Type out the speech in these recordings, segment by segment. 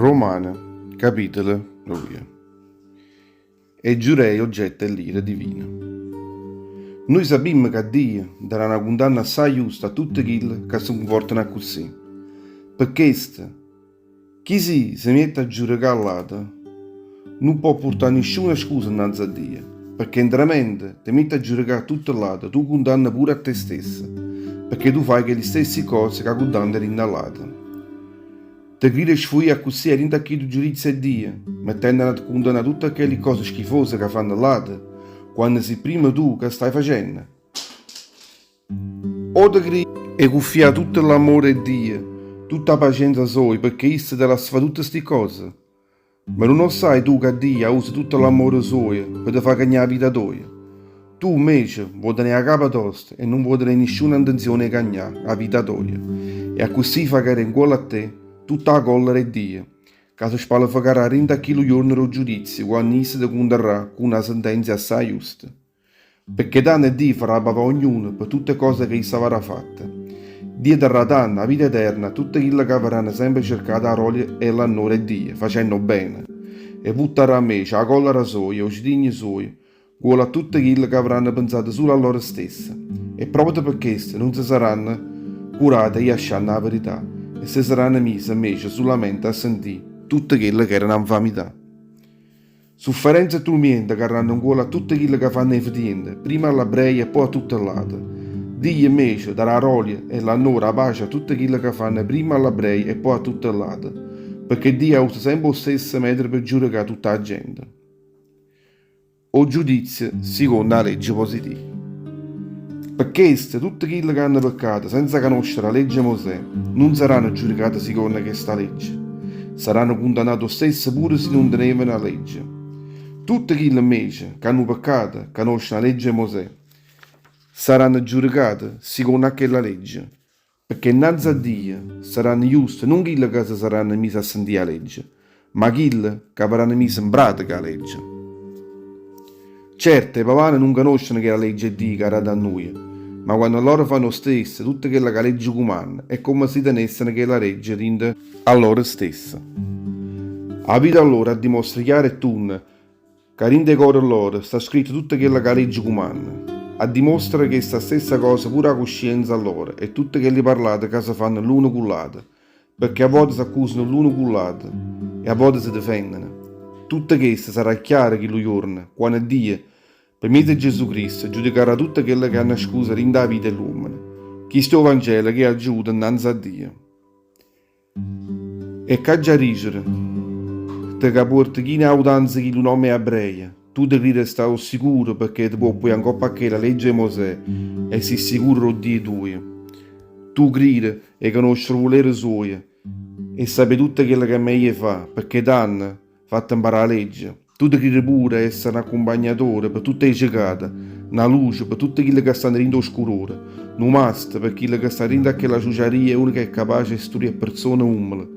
Romane, capitolo doje. E giurei oggetto 'e ll'ira divina. Nuje sapimmo ca Dio darà na cundanna assaje justa a tutte chille ca se cumportano accussì. Pe chesto, chi si se miette a giudecà a ll'ate, nun pò purtà nisciuna scusa 'nnanze a Dio, pecché 'ntramente te miette a giudecà a tutte ll'ate, tu cundanne pure a te stesso, pecché tu faje chelli stessi cose ca cundanne dint' 'a ll'ate. Te cride 'e sfuì accussì 'a dint' 'a chillu giudizio 'e Dio, mettennete a cundannà tutte chelli cose schifose ca fanno ll'ate, quanno si' primma tu ca stai facenno? O te cride 'e cuffià tutto l'ammore 'e Dio, tutta 'a pacienza soja pecché isso te lassa fa tutte sti cose? Ma nun 'o ssaje tu ca Dio ausa tutto l'ammore suojo pe te fa cagnà 'a vita toja? Tu, 'mmece, vuò tenè 'a capa tosta e nun vuò tenè nisciuna 'ntenzione 'e cagnà 'a vita toja e accussì fa cadè 'ncuollo a te tutta 'a collera 'e Dio ca se spalefecarrà dint' a chillu juorno d' 'o giudizio quanno isso te cuntarrà cu na sentenzia assaje justa. Pecché tanno Dio farrà pavà ognuno pe tutte 'e cose ca isso avarrà fatte. Dio darrà tanno 'a vita eterna a tutte chille ca avarranno sempe cercato 'a grolia e l'annore 'e Dio, facenno 'o bene. E vuttarrà 'mmece 'a collera soja e 'o sdigno suojo 'ncuollo a tutte chille ca avranno penzato sulo a loro stesse, e proprio pe chesto nun se saranno curate 'e ascianno 'a verità e se saranno mise 'mmece sulamente a sentì tutte chelle ch'erano 'a 'nfamità. Sufferenza e turmiente carranno 'ncuollo a tutte chille ca fanno 'e fetiente, primma a ll'abbreie e po' a tutte ll'ate. Dio, 'mmece, darà 'a rolia e l'annore, 'a pace a tutte chille ca fanno primma a ll'abbreie e po' a tutte ll'ate, pecché Dio ausa sempe 'o stesso metro pe giudecà tutta 'a gente. O giudizio sicondo 'a legge positiva. Pe chesto, tutte chille ca hanno peccato senza canoscere 'a legge 'e Mosè, nun saranno giudicate sicondo chesta legge. Saranno cundannate 'o stesso pure si nun tenevano 'a legge. Tutte chille 'mmece ca hanno peccato canosceno 'a legge 'e Mosè, saranno giudicate sicondo a chella legge, pecché 'nnanze a Dio saranno juste nun chille ca se saranno mise a sentì 'a legge, ma chille ca avranno miso 'npratica 'a legge. Certo, 'e pavane nun canosceno chella legge 'e Dio ca ha dato a nuje, ma quanno lloro fanno 'o stesso tutto chello ca 'a legge cumanna, è comme si tenesseno chella legge dinto a lloro stesse. 'A vita lloro addimostra chiaro e tunno Ca dint' 'e core lloro sta scritto tutto chello ca 'a legge cumanna. Addimostra chesta stessa cosa pure 'a cuscienza lloro e tutte chelli parlate ca se fanno ll'uno cu ll'ato, pecché a vote s'accusano ll'uno cu ll'ato e a vote se difenneno. Tutto chesto sarrà chiaro chillu juorno, quanno Dio, pe mezzo 'e Gesù Cristo, giudicarrà tutto chello ch'è annascuso dint' 'a vita 'e ll'uommene. Chisto è 'o Vangelo che aggio avuto 'nnanze a Dio. E c'aggia dicere? Te ca puorte chino 'e autanza chillu nomme 'e abbreia, tu te cride 'e sta 'o ssicuro pecché te può appuià 'ncopp' a chella legge 'e Mosè e si sicuro d' 'o Dio tuoio. Tu cride 'e canoscere 'o vulere suoio e sapé tutto chello ch'è meglio 'e fà pecché t'hanno fatto 'mparà 'a legge. Tu te cride pure 'e essere n'accumpagnatore pe tutt' 'e cecate, na luce pe tutte chille ca stanno dint' 'o scurore, nu masto pe chille ca sta dint' a chella ciuciaria e uno ca è capace 'e struì 'e perzone ummele,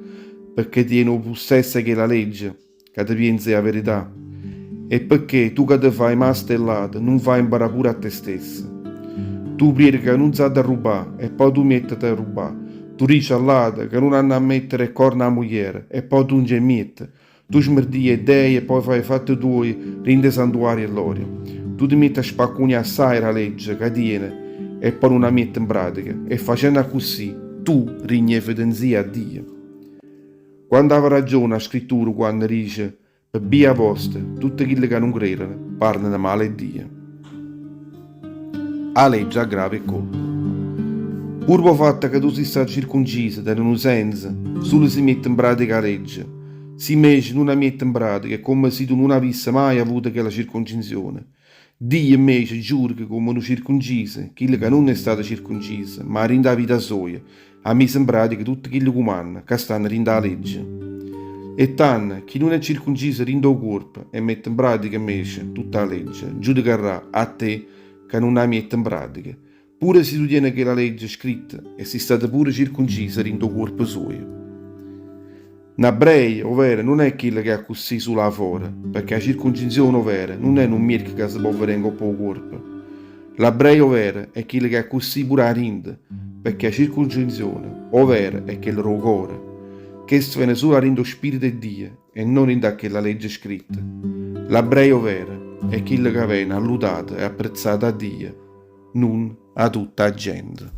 pecché tiene 'o pussesso 'e chella legge ca te pienze è 'a verità. E pecché tu ca te fai masto 'e ll'ate nun fai 'mparà pure a te stesso? Tu prieriche ca nun s'ha da arrubbà e po' tu miettete a arrubbà. Tu dice a ll'ate ca nun hanno 'a mettere 'e corna 'a mugliera e po' tu nce 'e miette. Tu smerdie 'e dei e poi fai 'e fatte tuoi dint' 'e santuarie 'e lloro. Tu te miette a spaccunià assaje d' 'a legge ca tiene e poi nun 'a miette 'npratica e facenno accussì tu rigne 'e fetenzia a Dio. Quanto ave ragione 'a Scrittura quanno dice, Pe bbia vosta, tutte chille ca nun credono parlano male 'e Dio. 'a legge aggrava 'e ccolpe. Pure p' 'o fatto ca tu si' stato circunciso tene nu senso sulo si miette 'npratica 'a legge. Si 'mmece nun 'a miette 'npratica è comme si tu nun avisse maje avuto chella circuncisione. Dio 'mmece giudica comme nu circunciso chillo ca nun è stato circunciso, ma dint' 'a vita soja ha miso 'npratica tutte chilli cumanne ca stanno dint' 'a legge. E tanno, chi nun è circunciso dint' 'o cuorpo e mette 'npratica 'mmece tutta 'a legge, giudicarrà a te ca nun 'a miette 'npratica, pure si tu tiene chella legge scritta e si' stato pure circunciso dint' 'o cuorpo suojo. N'abbreio overo nun è chillo ch'è accussì sulo 'a fora, pecché 'a circuncisione overa nun è nu mierco ca se pò vedé 'ncopp' 'o cuorpo. L'abbreio overo è chillo ch'è accussì pure 'a dinto, pecché 'a circuncisione overa è chella d' 'o core. Chesto vene sulo 'a dint' 'o Spirito 'e Dio e non dint' a chella legge scritta. L'abbreo vero è chillo ca vene alludato e apprezzato 'a Dio, nun 'a tutta 'a gente.